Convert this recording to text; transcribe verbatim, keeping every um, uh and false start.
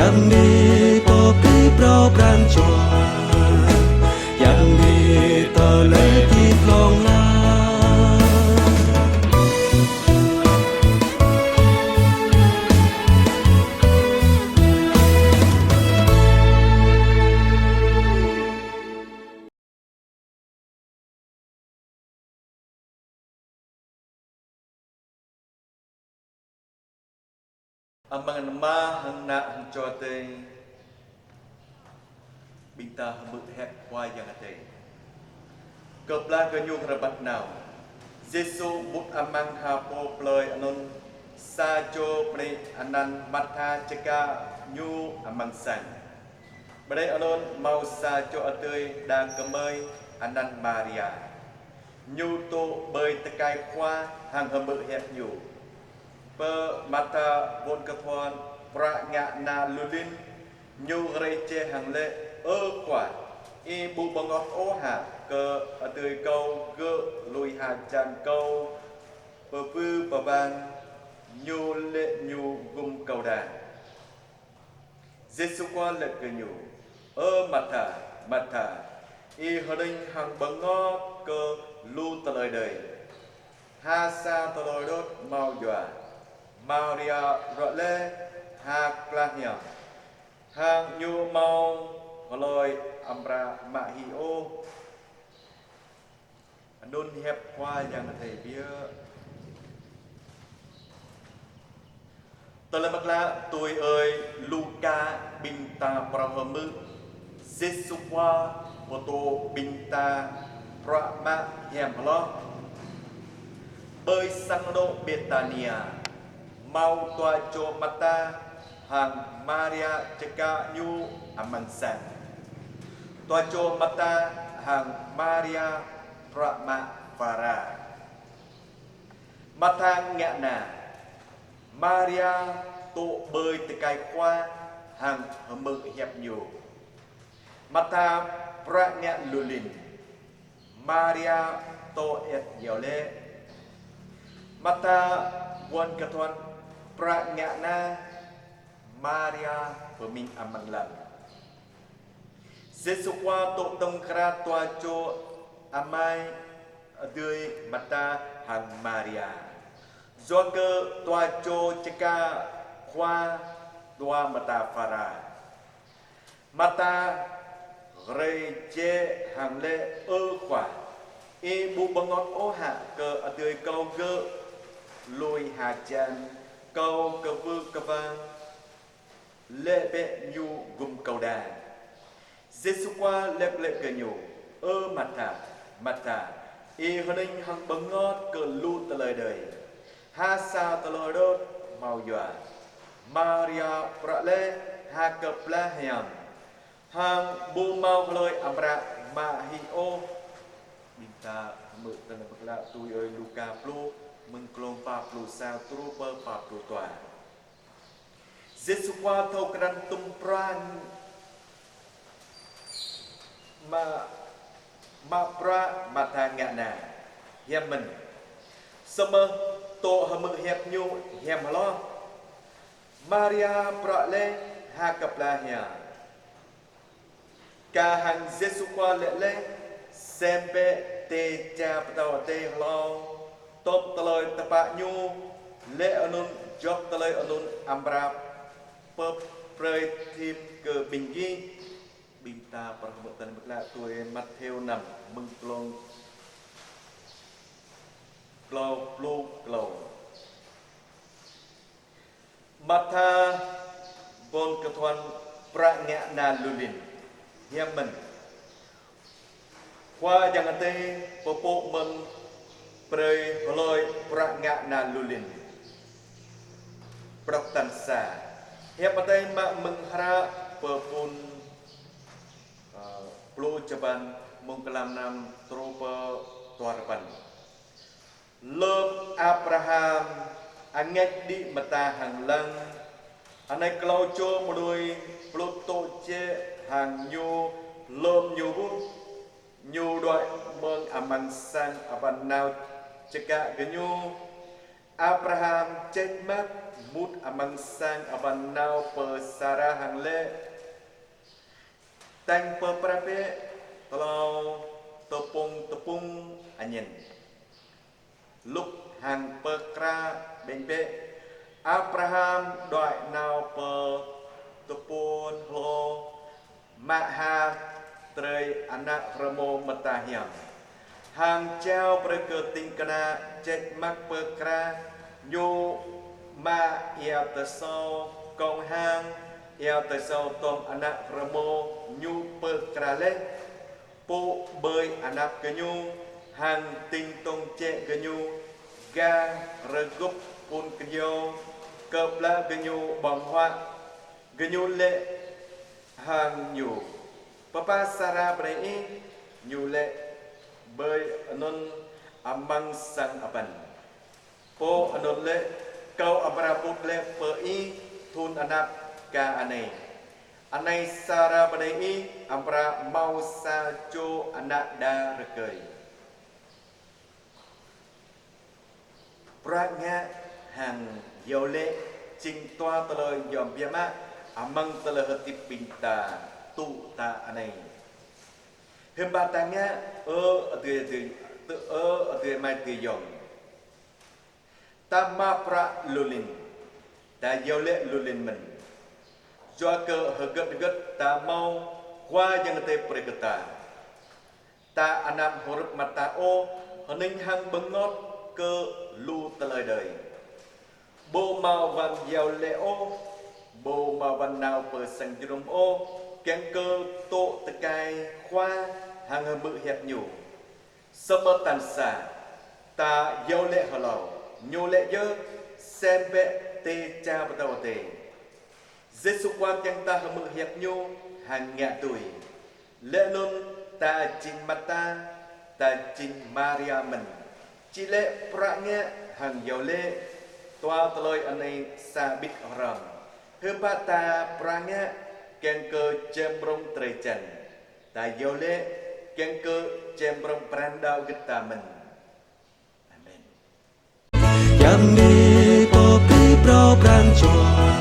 Yang ni pơpĭ phrâo pran jua, yang ni tơlơi hơdip hlŏng lar. Amăng anăn Ama hăng Ană hăng Jua Adai. Ƀing ta hơmư̆ hiăp Khua Yang Adai. Kơplah gơñu rơbat nao, Yêsu mŭt amăng ha pô plơi anŭn, sa čô pơđĭ anăn Martha čơkă Ñu amăng sang. Pơđĭ anŭn hmâo sa čô adơi đah kơmơi anăn Maria. Ñu dŏ ƀơi tơkai Khua hăng hơmư̆ hiăp Ñu. Pơ Martha wơ̆t kơthon bruă ngă na lu lin, ñu rai jĕ hăng laĭ: Ơ Khua, Ih ƀu bơngơ̆t ôh hă kơ adơi kâo gơ̆ lui hơjăn kâo pơpư̆ pơwang, ñu laĭ ñu gum kâo đa. Yêsu Khua laĭ kơ ñu: Ơ Martha, Martha, ih hơning hăng bơngơ̆t kơ lu tơlơi đơi. Ha sa tơlơi đôč hmâo yua. Maria bruă laih ha kơplah hiam, hăng ñu hmâo hlơi amra mă hĭ ôh. Anŭn hiăp Khua Yang Adai biă. Tơlơi Mơak Klă tui ơi Luka. Ƀing ta phrâo hơmư̆ Yêsu Khua pơtô ƀing ta bruă mă hiam hloh. Ƀơi sang anŏ Bêtania, hmâo dua čô Martha hăng Maria čơkă Ñu amăng sang. Dua čô Martha hăng Maria bruă mă phara. Martha ngă na, Maria dŏ ƀơi tơkai Khua hăng hơmư̆ hiăp Ñu. Martha bruă ngă lu lin, Maria dŏ iăt iâu laĭ. Martha wơ̆t kơthon bruă ngă na, Maria pơmĭn amăng lăm. Yêsu Khua dŏ tŏng krah dua čô amai adơi Martha hăng Maria. Yua kơ dua čô čơkă Khua dua mơta phara. Martha rai jĕ hăng laĭ: Ơ Khua, Ih ƀu bơngơ̆t ôh hă kơ adơi kâo gơ̆ lui hơjăn kâo kơwưh kơwang, laĭ bĕ ñu gum kâo đa. Yêsu Khua laĭ glaĭ kơ ñu: Ơ Martha, Martha, ih hơning hăng bơngơ̆t kơ lu tơlơi đơi. Ha sa tơlơi đôč hmâo yua. Maria bruă laih ha kơplah hiam, hăng ƀu hmâo hlơi amra mă hĭ ôh. Ƀing ta hơmư̆ Tơlơi Mơak Klă tui ơi Luka pluh, mơ̆ng glông pă pluh sa truh pơ pă pluh dua. Yêsu Khua thâo krăn tum pran mă, mă bruă Martha ngă na hiam mơ̆n. Samơ̆ dŏ hơmư̆ hiăp Ñu hiam hloh. Maria bruă laih ha kơplah hiam. Kah hăng Yêsu Khua laĭ laih: Sem bĕ dêh čar pơtao adai hlâo, dŏp tơlơi tơpă Ñu, laih anŭn djŏp tơlơi anŭn amra pơbrơi thim kơ ƀing gih. Ƀing ta phrâo hơmư̆ Tơlơi Mơak Klă tui Matthêô năm, mơ̆ng glông klâo pluh klâo. Martha wơ̆t kơthon bruă ngă na lu lin hiam mơ̆n. Khua Yang Adai pơpŭ mơ̆n brơi hlơi bruă ngă na lu lin. Prŏk tal sa. Hiăp Adai mă mơ̆ng hră Pơphun, ơ, pluh čơpăn, mơ̆ng glông năm truh pơ dua rơpăn. Lơm Abraham angek đĭ mơta hăng lăng, anai klâo čô mơnuih blŭ tŏ jĕ hăng ñu lơm ñu ƀuh, ñu đuaĭ mơ̆ng amăng sang abăn nao čơkă gơñu. Abraham čeh măk mŭt amăng sang abăn nao pơ Sara hăng laĭ: Tañ pơpra bĕ tlâo tơpŭng tơpŭng añen, lŭk hăng pơkra ƀañ bĕ. Abraham đuaĭ nao pơ tơpul hlô Maha, drơi ană rơmô mơta hiam, hăng jao brơi kơ ding kơna čeh măk pơkra. Ñu mă ia tơsâo kông hăng ia tơsâo tôm ană rơmô ñu pơkra laih. Pô ƀơi anăp gơñu hăng ding dŏng jĕ gơñu gah rơgŭp pŭn kơyâo kơplah gơñu ƀơ̆ng huă. Gơñu laĭ hăng ñu: Pơpha Sara bơnai ih. Ñu laĭ: Ƀơi anŭn amăng sang abăn. Pô anŭn laĭ: Kâo amra bŭt laih pơ ih thŭn anăp ka anai. Anai Sara bơnai ih amra hmâo sa čô ană đa rơkơi. Bruă ngă hăng iâu laĭ jing dua tơlơi yom biă mă amăng tơlơi hơdip ƀing ta tŭ ta anai. Hiư̆m pă ta ngă, ơ adơi adơi, ơ adơi amai adơi ayŏng. Ta mă bruă lu lin, ta iâu laĭ lu lin mơ̆n. Yua kơ hơget hơget ta hmâo Khua Yang Adai brơi kơ ta. Ta anăm hrup mơta ôh, hơning hăng bơngot kơ lu tơlơi đơi. Ƀu hmâo wăn iâu laĭ ôh, ƀu hmâo wăn nao pơ sang jơnum ôh, kiăng kơ dŏ tơkai Khua hăng hơmư̆ hiăp Ñu. Samơ̆ tal sa, ta iâu laĭ hlâo, Ñu laĭ yơh: Sem bĕ dêh čar pơtao adai. Yêsu Khua kiăng ta hơmư̆ hiăp Ñu hăng ngă tui. Laih anŭn ta jing Marta, ta jing Maria mơ̆n. Či laĭ bruă ngă hăng iâu laĭ, dua tơlơi anai sa ƀĭt hrŏm. Hiư̆m pă ta bruă ngă kiăng kơ čem rông drơi jăn. Ta iâu laĭ kiăng kơ čem rông pran đaŏ gơ̆ ta mơ̆n. Amen. Yam ni pô pơpŭ pran jua.